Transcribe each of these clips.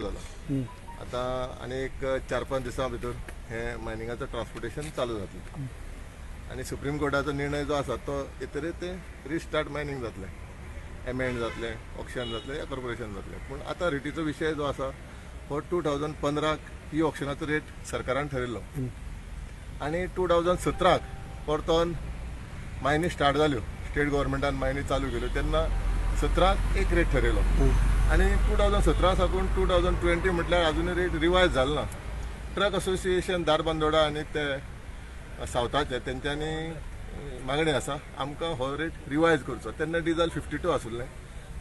जाला. आतां आनी एक 4-5 दिसां भितर हें मायनिंगाचो ट्रान्सपोर्टेशन चालू जातलें आनी सुप्रीम कोर्टाचो निर्णय जो आसा तो येतरीच ते रिस्टार्ट मायनींग जातलें, एमेंड जातलें, ऑक्शन जातलें या कॉर्पोरेशन जातलें. पूण आतां रेटीचो विशय जो आसा हो 2015क ही ऑक्शनाचो रेट सरकारान ठरयल्लो आनी 2017क परतोन मायनी स्टार्ट जाल्यो. स्टेट गव्हर्मेंटान मायनी चालू केल्यो तेन्ना 17क एक रेट ठरयलो आनी 2017 साकून 2020 म्हटल्यार अजुनूय रेट रिवायज जालो ना. ट्रक असोसिएशन धारबांदोडा आनी ते सावथाचे तेंच्यांनी मागणी आसा आमकां हो रेट रिवायज करचो. तेन्ना डिजल 52 आसुल्लें,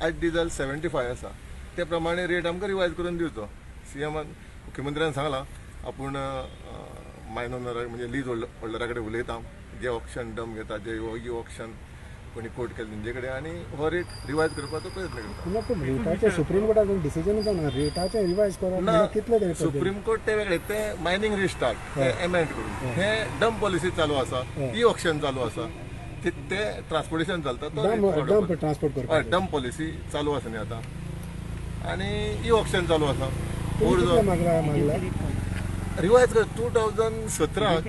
आयज डिजल 75 आसा. ते प्रमाणे रेट आमकां रिवायज करून दिवचो. सीएमान, मुख्यमंत्र्यान सांगलां आपूण मायन ओनराक म्हणजे लीज होल्डरा कडेन उलयता, जे ऑक्शन डंप घेता, जे ई ऑक्शन कोणी कोट केले तेंचे कडेन आनी हो रेट रिवायज करपाचो प्रयत्न करता. ना, पूण रेटाचे सुप्रीम कोर्टान डिसिजन जावना, रेटाचे रिवायज करप ना. म्हणल्यार कितले तरी सुप्रीम कोर्ट ते वेगळे, ते मायनींग रिस्टार्ट ते एमेंड करून. हे डंप पॉलिसी चालू आसा, ई ऑक्शन चालू आसा, ते ते ट्रान्सपोर्टेशन चलता तो डंप rate dump वाडोवपाचो. ट्रान्सपोर्ट हय. करपाक. डंप पॉलिसी चालू आसा न्ही आतां आनी ई ऑक्शन चालू आसा. तुम्ही कितले मागला मागला? रिवायज कर 2017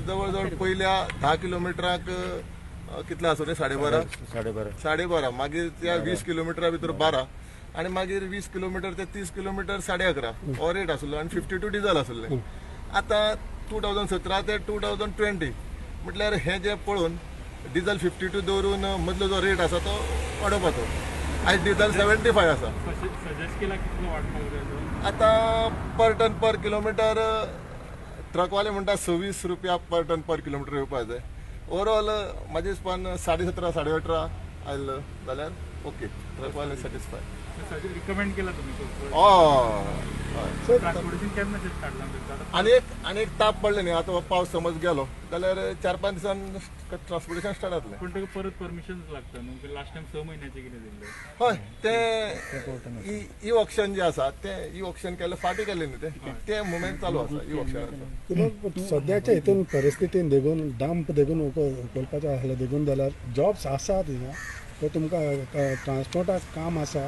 जवळ जवळ पयल्या 10 किलोमिटराक कितले आसू रे, 12.5? 12.5. 12.5, मागीर त्या 20 किलोमिटरा भितर 12 आनी मागीर 20 किलोमिटर ते 30 किलोमिटर 11.5 हो रेट आसलो आनी 52 डिजल आसलें. आतां 2017 ते 2020 म्हटल्यार हें जें पळोवन डिजल 52 दवरून मदलो जो रेट आसा तो वाडोवपाचो. आयज डिजल 75 आसा. सजेस्ट केला कितलो वाडपाक जाय तो? आतां पर टन पर किलोमिटर ट्रकवाले म्हणटा 26 रुपया पर टन पर किलोमिटर येवपा जाय. ओवरऑल म्हाजे हिसपान 17.5, 18.5 आयलो जाल्यार ओके, ट्रकवाले सॅटिस्फाय. रिकमेंड केला तुम्ही? हय. ट्रान्सपोर्टेशन केन्ना स्टार्ट जावंक? आनी एक ताप पडले न्ही, आतां हो पावस समज गेलो जाल्यार 4-5 दिसान ट्रान्सपोर्टेशन स्टार्ट जातलें. पूण ताका परत परमिशन लागता न्हू? लास्ट टायम 6 म्हयन्याचे कितें दिल्लें. हय, ते ई ऑक्शन जे आसा ते ई ऑक्शन केल्ले फाटीं केल्ले न्ही, ते ते मुवमेंट चालू आसा ई ऑक्शनाचो. सद्याच्या हितून परिस्थितीन देखून डंप देखून उखलपाचें आसलें देखून जाल्यार जॉब्स आसात हिंगा, तो तुमकां ट्रान्सपोर्टाक काम आसा,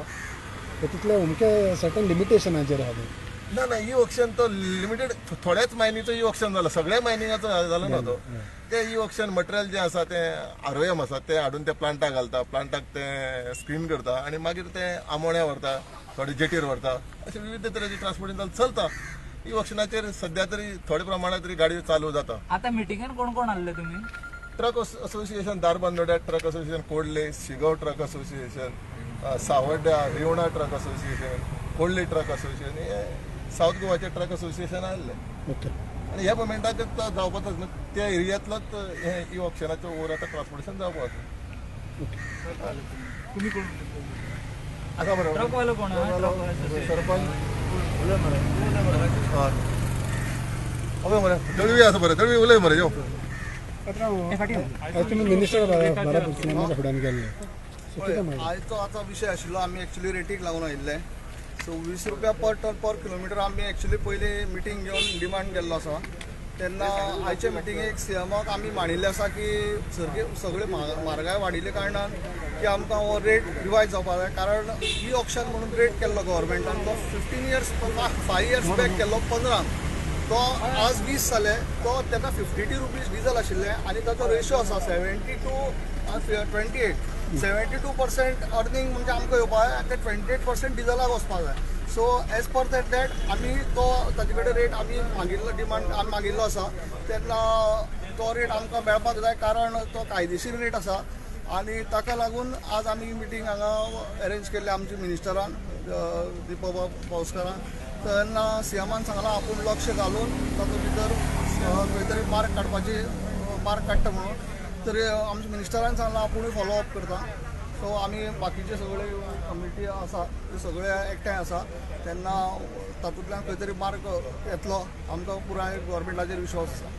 तर तितले अमके सर्टन लिमिटेशनाचेर आहा तें. ना ना, ई ऑक्शन तो लिमिटेड थोड्याच मायनीचो ई ऑक्शन जाला, सगळ्या मायनिंगाचो जाला ना तो. ते ई ऑक्शन मटेरियल जें आसा तें आरओएम आसा, ते हाडून ते प्लांटाक घालता, प्लांटाक ते स्क्रीन करता आनी मागीर ते आमोण्या व्हरता, थोडे जेटीर व्हरता. अशे विविध तरेचे ट्रान्सपोर्टिंग चलता. ई ऑक्शनाचेर सद्या तरी थोड्या प्रमाणात तरी गाडयो चालू जाता. आता मिटिंगेन कोण कोण आसले तुम्ही? ट्रक असोसिएशन धारबांदोड्या truck association, Codli Shigao truck association, सावड्ड्या Rivona truck association, Codli truck association, हे सावथ गोवाचे ट्रक असोसिएशन आसले. आनी ह्या मुमेंटाक जावपाचोच न्हू, त्या एरियांतलोच हे ई ऑक्शनाचो ओवर आतां ट्रान्सपोर्टेशन जावपाक आसा. तुम्ही कोण? आसा बरोबर. ट्रकवालो कोण आहा? ट्रक सरपंच उलय मरे. हय, उलय मरे, दळवी आसा बरें, दळवी उलय मरे यो. आतां तुमी मिनिस्टर बराबर सीएमाच्या फुड्यान गेल्ले, सो कितें म्हणलें? आयचो आतां विशय आशिल्लो, आमी एक्चुली रेटीक लागून आयिल्ले. सो 20 रुपया पर टन पर किलोमिटर आमी एक्चुली पयलीं मिटींग घेवन डिमांड केल्लो आसा. तेन्ना आयचे मिटिंगेक सीएमाक आमी मांडिल्लें आसा की सगळे सगळे म्हारगाय वाडिल्ले कारणान की आमकां हो रेट रिवायज जावपाक जाय, कारण ई ऑक्शन म्हणून रेट केल्लो गव्हर्मेंटान तो 15 years, 5 years back केल्लो 15, तो आज 20 जाले. तो तेका 52 रुपीज डिजल आशिल्लें आनी ताचो रेशो आसा 72 28. 72% अर्निंग म्हणजे आमकां येवपा जाय आनी ते 28% डिजलाक वचपा जाय. So as per that that आमी तो ताजे कडेन रेट आमी मागिल्लो, डिमांड आमी मागिल्लो आसा. तेन्ना तो रेट आमकां मेळपाक जाय, कारण तो कायदेशीर रेट आसा आनी ताका लागून आज आमी मिटींग हांगा अरेंज केल्ली आमच्या मिनिस्टरान दीपक पावसकारान. तेन्ना सीएमान सांगलां आपूण लक्ष घालून तातूंत भितर खंय तरी मार्ग काडपाची, मार्ग काडटा म्हणून. तरी आमच्या मिनिस्टरान सांगलां आपुणूय फॉलो अप करता. सो आमी बाकीचे सगळे कमिटी आसा ते सगळे एकठांय आसा. तेन्ना तातूंतल्यान खंय तरी मार्ग येतलो, आमकां पुराय गव्हर्मेंटाचेर विश्वास आसा.